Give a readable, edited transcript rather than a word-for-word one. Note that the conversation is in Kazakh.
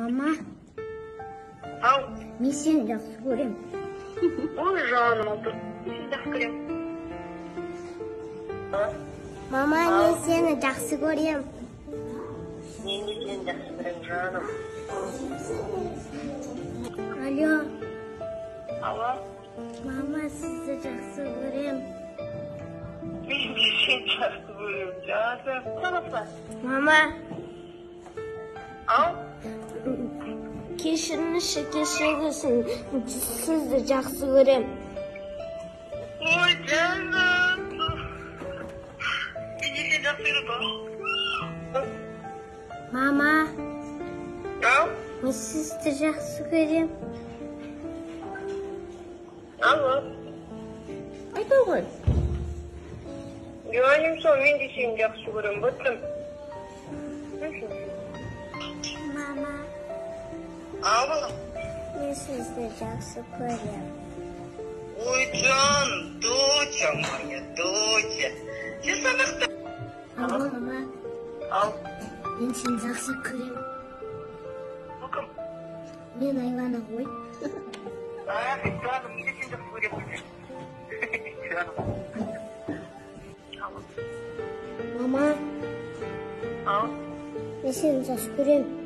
Мама. Ау. Мен сені жақсы көрем. Ой, жаным, алтын. Мен сені жақсы көрем. Мама, мен сені жақсы көрем. Мен де сені жақсы көрем, жаным. Алло. Алло. Мама, сізді жақсы көрем. Мен де сені жақсы көрем, жаным. Саламатсыз. Мама. Ау. Кешіріңізші, кешіріңізші, сізді жақсы көрем. Ой, жаным. Мен де сені жақсы көрем. Мама. Ау. Мен сізді жақсы көрем. Алло. Айта ғой. Жаным сол, мен де сені жақсы көрем, бітім. Мама. Ау, балам. Мен сізді жақсы көрем. Ой, жаным, доча моя, доча. Сен сабақта. Алло, мама. Ау. Мен сені жақсы көрем. Бұл кім? Мен Айлана ғой. Ах, жаным, мен де сені жақсы көремін. Жаным. Алло. Мама. Ау. Мен сені жақсы көрем.